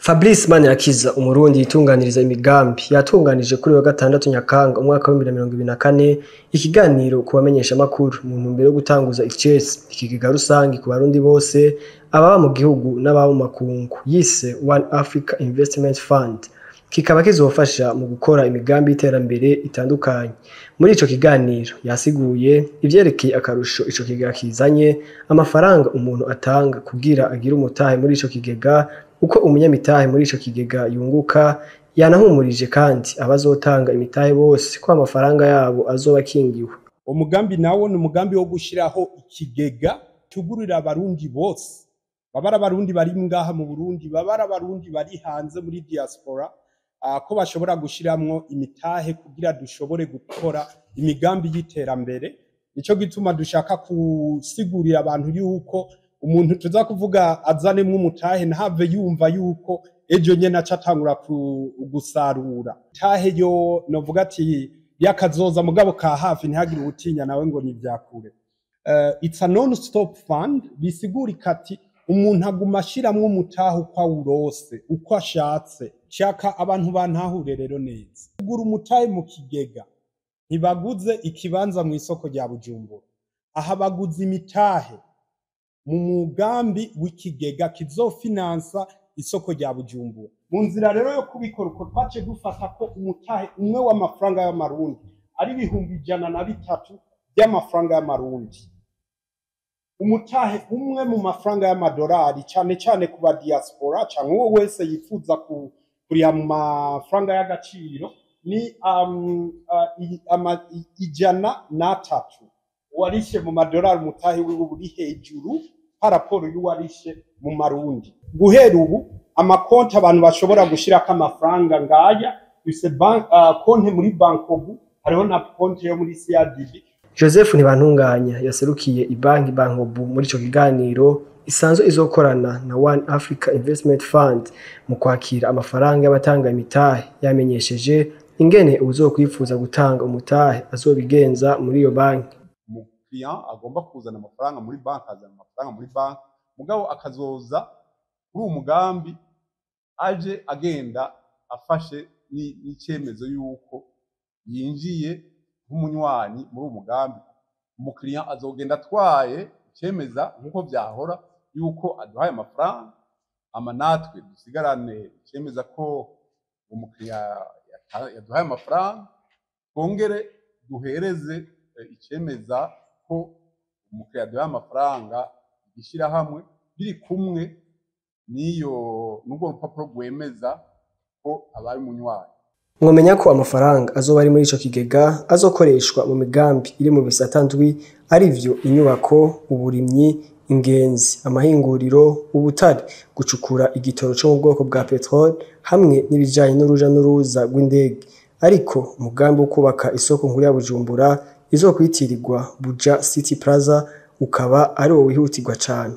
Fabrice Manirakiza, Umurundi yitunganiriza imigambi, yatunganije kuri wa gatandatu Nyakanga umwaka wa 2024 ikiganiro ku bamenyeshamakuru mu ntumbero yo gutanguza icese ikigega rusangi ku Barundi bose, ababa mu gihugu n'ababa mu makungu, yise One Africa Investment Fund, kikaba kizofasha mu gukora imigambi y'iterambere itandukanye. Muri ico kiganiro yasiguye ivyerekeye akarusho ico kigega kizanye, amafaranga umuntu atanga kugira agire umutahe muri ico kigega, uko umunyamitahe muri ico kigega yunguka. Yanahumurije kandi abazotanga imitahe bose ko amafaranga yabo azoba akingiwe. Umugambi nawo ni umugambi wo gushiraho ikigega tugurira Abarundi bose, baba ari Abarundi bari ngaha mu Burundi, baba ari Abarundi bari hanze muri diaspora, ko bashobora gushiramwo imitahe kugira dushobore gukora imigambi y'iterambere. Nico gituma dushaka kusigurira abantu yuko umuntu tuza kuvuga azanemwo umutahe ntave yumva yuko ejo nyene aca atangura gusarura tahe yo novuga ati yakazoza, mugabo ka hafi ntihagire uwutinya nawe ngo ni vyakure. It's a non stop fund, bisigurika ati umuntu aguma ashiramwo umutahe uko awurose, uko ashatse. Shaka abantu bantahure rero neza: kugura umutahe mu kigega, ntibaguze ikibanza mu isoko rya Bujumbura. Aha baguze imitahe mu mugambi w'ikigega kizofinansa isoko rya Bujumbura. Mu nzira rero yo kubikora uko, twace dufata ko umutahe umwe w'amafaranga y'Amarundi ari 103,000 by'amafaranga y'Amarundi. Umutahe umwe mu mafaranga y'amadolari, cane cane ku ba diaspora canke uwo wese yifuza kuriha mu mafaranga y'agaciro, ni 103. Uwarishe mu madolari, umutahe wiwe uri hejuru par rapport y'uwarishe mu Marundi. Guhera ubu, amakonti abantu bashobora gushirako amafaranga ngaya: dufise konte muri Bancobu, hariho na konte yo muri CRDB. Joseph Ntibantunganya yaserukiye ibanki Bancobu muri ico kiganiro, isanzwe izokorana na One Africa Investment Fund mu kwakira amafaranga y'abatanga imitahe, yamenyesheje ingene uwuzokwifuza gutanga umutahe azobigenza muri iyo banki. Umukiriya agomba kuzana amafaranga muri banki azana amafaranga muri banki, mugabo akazoza kuri uwo mugambi aje agenda afashe n'icemezo yuko yinjiye nk'umunywanyi muri uwo mugambi. Umukiriya azogenda atwaye icemeza nk'uko vyahora yuko aduhaye amafaranga, ama natwe dusigarane icemeza ko umukiriya yaduhaye amafaranga, twongere duhereze icemeza ko umukiriya yaduhaye amafaranga ishirahamwe, biri kumwe n'iyo n'urwo rupapuro rwemeza ko abaye umunywanyi. Mwomenya ko amafaranga azoba ari muri ico kigega azokoreshwa mu migambi iri mu bisata ndwi, arivyo: inyubako, uburimyi, ingenzi, amahinguriro, ubutare, gucukura igitoro co mu bwoko bwa petrole, hamwe n'ibijanye n'uruja n'uruza rw'indege. Ariko umugambi wo kubaka isoko nkuru ya Bujumbura izokwitirirwa Buja City Plaza ukaba ari wo wihutirwa cane.